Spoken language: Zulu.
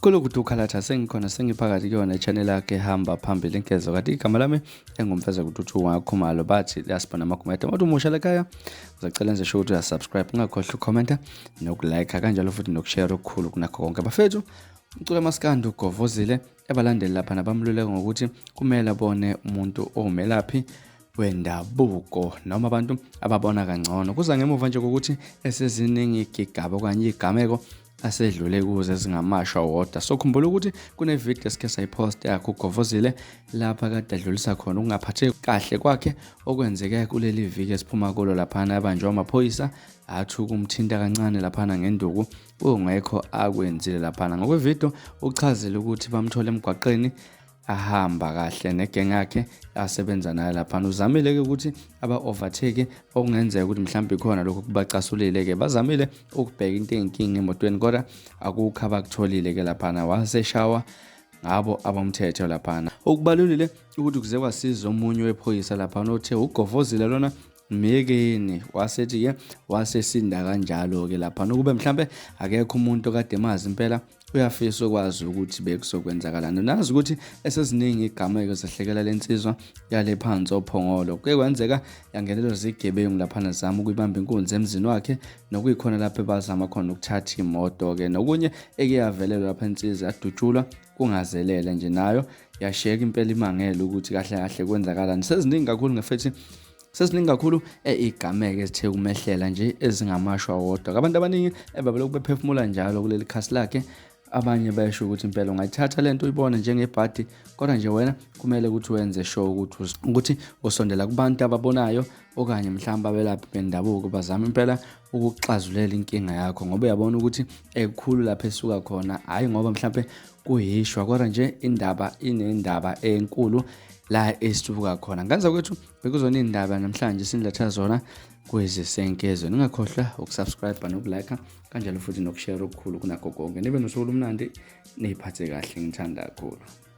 Kulokhu ukhalatha sengikhona sengiphakathi kuyona i-channel yakhe ehamba phambili inkezo kanti igama lami engumfeza kuthuthu wakhumalo bathi liyasibona amagumede uma umusha lekhaya uzacela nje sho ukuthi uyasubscribe ungakhohlwa ukukhomenta nokulike kanjalo futhi nokushare okukhulu kunakho konke bafethu. Umculo amaskandi ugovozile ebalandeli lapha nabamluleka ngokuthi kumele abone umuntu owumelaphi wendabuko noma abantu ababona kangcono. Kuza ngemuva nje kokuthi eseziningi igigaba okanye igameko asedlule kuze zingamashwa wodwa. So khumbula ukuthi kunevidiyo esike sayipost yakhe ugovozile lapha kade adlulisa khona ukungaphatheki kahle kwakhe okwenzeke kuleli viki esiphuma kulo laphana abanjwa amaphoyisa athi ukumthinta kancane laphana ngenduku kungekho akwenzile laphana. Ngokwevidiyo uchazile ukuthi bamthole emgwaqeni ahamba kahle negenge yakhe asebenza nayo laphana. Uzamile-ke ukuthi aba-overtake okungenzeka ukuthi mhlawumbe ikhona lokho kubacasulile-ke. Bazamile ukubheka into eyinkinga emotweni kodwa akukho abakutholile-ke laphana, waseshawa ngabo abomthetho laphana. Okubalulile ukuthi kuze kwasiza omunye wephoyisa laphana othe ugovozile lona myekeni, wasethi-ke wasesinda kanjalo-ke laphana. Ukube mhlampe akekho umuntu okade emazi impela uyafisa ukwazi ukuthi bekuzokwenzakalani. Nazi ukuthi eseziningi igameko zehlekela lensizwa yale phansi ophongolo. Kuke kwenzeka yangenelwa zigebengu laphana zama ukuyibamba inkunzi emzini wakhe nokuyikhona lapho ebazama khona ukuthatha imoto-ke nokunye eke yavelelwa lapha insizwa yadutshulwa kungazelele nje nayo yashiyeka impela imangele ukuthi kahle kahle kwenzakalani. Seziningi kakhulu ngefethi sesiningi kakhulu igameko ezithe kumehlela nje ezingamashwa wodwa. Abantu abaningi ebabelokhu bephefumula njalo kuleli khasi lakhe, abanye bayasho ukuthi impela ungayithatha lento uyibone njengebhadi, kodwa nje wena kumele ukuthi wenze sure ukuthi ukuthi usondela kubantu ababonayo okanye mhlawumbe abelaphi bendabuko bazame impela ukuxazulela inkinga yakho, ngoba uyabona ukuthi ekukhulu lapho esuka khona, hhayi ngoba mhlawumbe kuyishwa, kodwa nje indaba inendaba enkulu la esisuka khona. Ngenza kwethu bekuzona iy'ndaba namhlanje siniletha zona kwezisenkezo. Ningakhohlwa ukusubscribe nokulike kanjalo futhi nokushare okukhulu kunakho konke. Nibe nosuku olumnandi, niyiphathe kahle, ngithanda kakhulu.